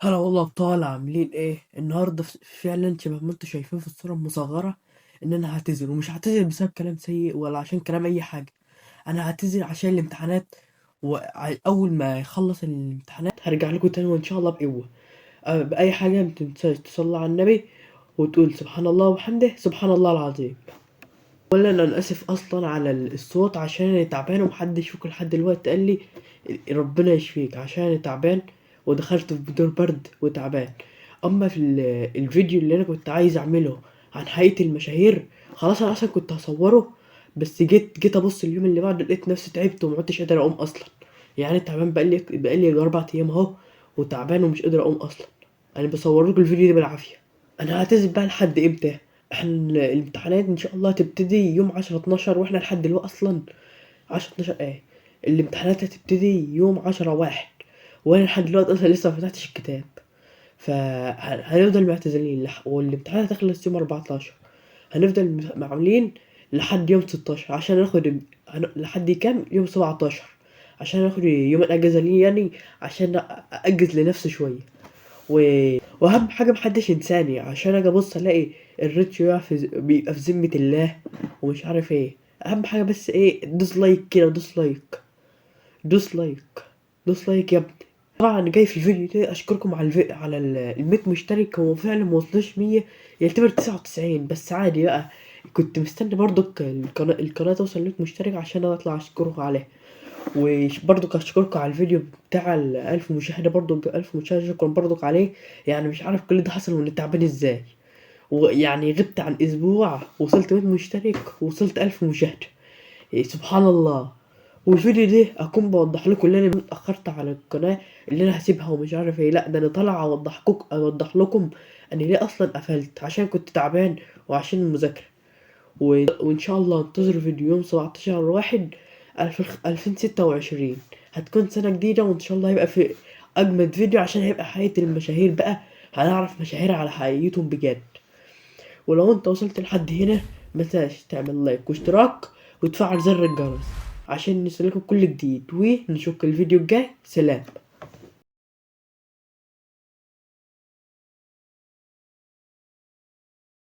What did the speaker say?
هلا والله ابطال، عاملين ايه النهارده؟ فعلا شبه ما انتم شايفين في الصورة المصغرة ان انا هعتذر، ومش هعتذر بسبب كلام سيء ولا عشان كلام اي حاجه. انا هعتذر عشان الامتحانات، واول ما يخلص الامتحانات هرجع لكم تاني وان شاء الله بقوه. باي حاجه. ما تنساش تصلي على النبي وتقول سبحان الله وبحمده سبحان الله العظيم. اولا انا اسف اصلا على الصوت عشان انا تعبان، ومحدش فيكم لحد دلوقتي قال لي ربنا يشفيك عشان انا تعبان ودخلت في دور برد وتعبان. اما في الفيديو اللي انا كنت عايز اعمله عن حقيقة المشاهير، خلاص انا اصلا كنت هصوره، بس جيت ابص اليوم اللي بعده لقيت نفسي تعبت وما عدتش قادر اقوم اصلا. تعبان بقالي 4 ايام اهو، وتعبان ومش قادر اقوم اصلا. انا بصور لكم الفيديو ده بالعافية. انا هعتذر بقى لحد امتى؟ احنا الامتحانات ان شاء الله هتبتدي يوم 10/12، واحنا لحد دلوقتي اصلا 10/12 ايه؟ الامتحانات هتبتدي يوم 10/1، وانا لحد دلوقتي اصلا لسه ما فتحتش الكتاب. فهنفضل معتزلين والامتحانات هتخلص يوم 14، هنفضل معاملين لحد يوم 16 عشان ناخد لحد كام؟ يوم 17 عشان ناخد يوم الاجازة ليه، عشان اجز لنفسي شوية. واهم حاجة محدش ينساني، عشان اجي ابص الاقي الريتش يقع في بيبقى في ذمه الله ومش عارف ايه. اهم حاجة بس ايه؟ دوس لايك كده، دوس لايك، دوس لايك، دوس لايك يا ابني. طبعا انا جاي في الفيديو ده اشكركم على على ال 100 مشترك. هو فعلا ما وصلش 100، يعتبر 99 بس عادي بقى. كنت مستني برضك القناة توصل 100 مشترك عشان انا اطلع اشكركم عليها، وبرضك اشكركم على الفيديو بتاع ال 1000 مشاهدة، برضك 1000 مشاهدة شكرا برضك عليه. مش عارف كل ده حصل وانا تعبان ازاي، ويعني غبت عن اسبوع وصلت 100 مشترك ووصلت 1000 مشاهدة، إيه سبحان الله. والفيديو ده اكون بوضح لكم اللي انا اتاخرت على القناة اللي انا هسيبها ومش عارف ايه، لا ده انا طالع اوضح لكم انا ليه اصلا قفلت، عشان كنت تعبان وعشان المذاكرة. وان شاء الله انتظروا فيديو يوم 17/1/2026، هتكون سنة جديدة وان شاء الله هيبقى في اجمد فيديو، عشان هيبقى حقيقة المشاهير بقى، هنعرف مشاهير على حقيقتهم بجد. ولو انت وصلت لحد هنا ما تنساش تعمل لايك واشتراك وتفعل زر الجرس عشان يوصلكم كل جديد، ونشوفكم الفيديو الجاي. سلام.